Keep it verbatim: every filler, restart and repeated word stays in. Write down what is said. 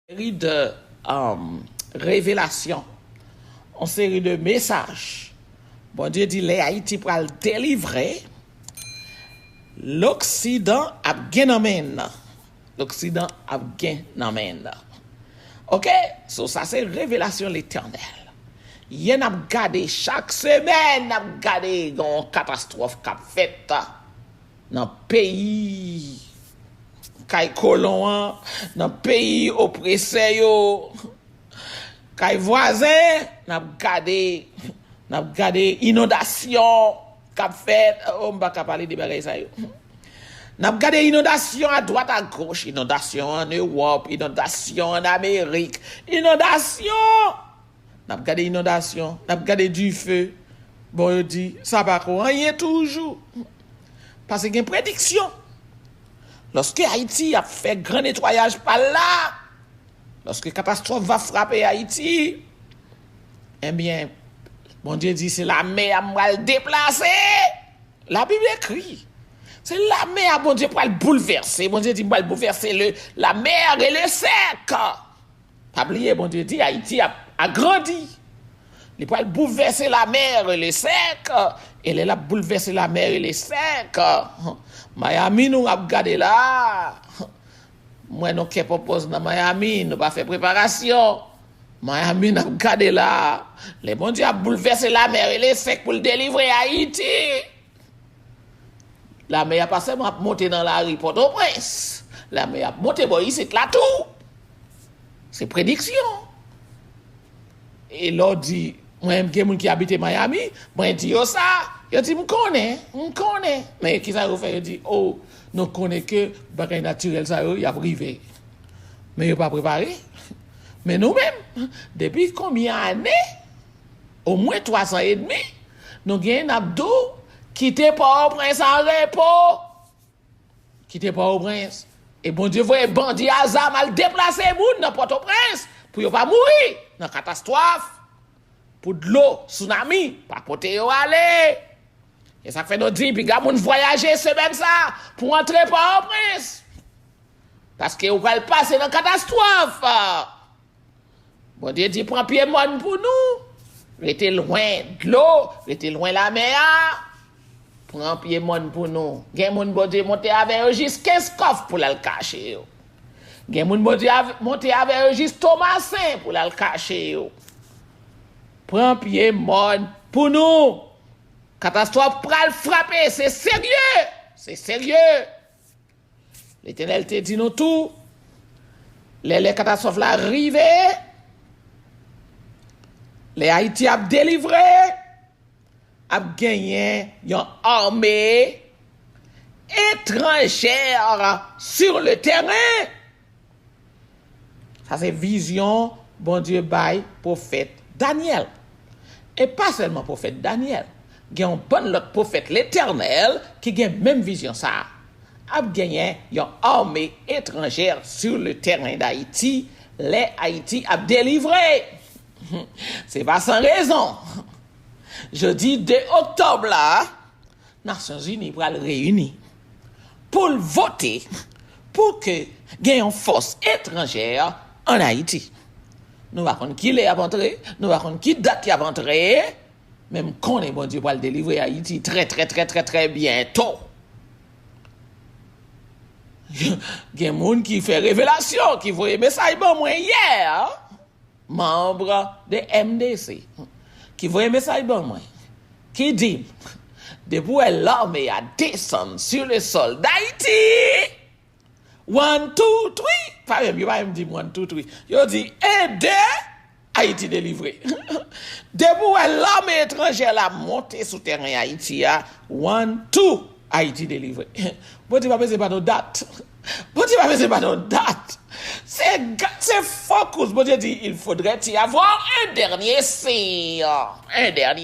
Seri de um, revelasyon, yon seri de mesaj. Bondye di lè Ayiti pral delivre, Loksidan ap gen nan men l. Loksidan ap gen nan men l. Oke? So, sa se revelasyon Letènèl. Yè n ap gade, chak semèn n ap gade gen yon katastwòf k ap fèt nan peyi kay kolon an, nan peyi opresè yo, kay vwazen, n ap gade, n ap gade inondasyon k ap fèt. Oh, m pa ka pale de bagay sa yo. N ap gade inondasyon adwat agoch, inondasyon ann Ewòp, inondasyon ann Amerik, inondasyon. N ap gade inondasyon, n ap gade dife. Bon, yo di, sa pa ko anyen toujou. Paske gen prediksyon. Lòske Ayiti ap fè gran netwayaj pa l la, lòske katastwòf va frape Ayiti, ebyen, Bondye di, se lamè a m pral deplase. Labib ekri, se lamè a Bondye pral boulvèse. Bondye di, m pral boulvèse le, la mer et le sec. Pa bliye, Bondye di Ayiti ap agrandi. Li pral boulvèse la mer et le sec. E lè l ap boulvèse la mer et le sec, Miami nou ap gade la. Mwen nou kè pòpòz nan Miami, nou pa fè preparasyon. Miami n ap gade la. Lè Bondye ap boulvèse la mer et le sec pou l delivre Ayiti. Lamè a pa sèlman ap monte nan lari Pòtoprens. Lamè a ap monte bò isit la tou. Se prediksyon. E lè w di, mwen menm gen moun ki abite Miami, mwen di yo sa, yo di, "M konnen, m konnen." Men kisa yo fè? Yo di, "O, nou konnen ke bagay natirèl sa yo, y ap rive." Men yo pa prepare. Men nou menm, depi konbyen ane? Omwen twa zan edmi, nou genyen n ap di w, "Kite Pòtoprens an repo. Kite Pòtoprens." E Bondye voye bandi a zam al deplase moun nan Pòtoprens pou yo pa mouri nan katastwòf, pou dlo, tsunami, pa pote yo ale. E sa k fè nou di, piga moun vwayaje semèn sa pou antre Pòtoprens. Paske ou pral pase nan katastwòf. Bondye di, "Pran pye mòn pou nou. Rete lwen dlo, rete lwen lamè a. Pran pye mòn pou nou." Gen moun Bondye monte avè yo jis kenz kòf pou l al kache yo. Gen moun Bondye av- monte avè yo jis Tomasen pou l al kache yo. Pran pye mòn pou nou. Katastwòf pral frape, se serye. Se serye. Letènèl te di nou tou, lè, lè katastwòf la rive, lè Ayiti ap delivre, ap genyen yon ame etranjè sur le terrain. Sa se vizyon Bondye bay pwofèt Danyèl. E pa sèlman pwofèt Danyèl. Gen yon bann lòt pwofèt Letènèl ki gen menm vizyon sa a. Ap genyen yon ame etranjè sur le terrain d'Haïti lè Ayiti ap delivre. Se pa san rezon. Jodi de oktòb la, Nasyonzini pral reyini pou l vote pou ke gen yon fòs etranjè ann Ayiti. Nou pa konn ki lè y ap antre, nou pa konn ki dat y ap antre, men m konnen Bondye pral delivre Ayiti trè, trè, trè, trè, trè byento. Gen moun ki fè revelasyon, ki voye mesaj ban mwen yè, manm de M D C, ki voye mesaj ban mwen, ki di m, depi w wè lame a desann sur le sol d'Haïti, one, two, three, pa menm, yo pa menm di m one, two, three. Yo di, ede Ayiti delivre. Depi w wè lame etranjè la monte sou teren Ayiti a, one, two, Ayiti delivre. Bondye pa bezwen ba nou dat. Bondye pa bezwen ba nou dat. Se, ga- se focus. Bondye di, il faudrait y avoir un dernier signe. Un dernier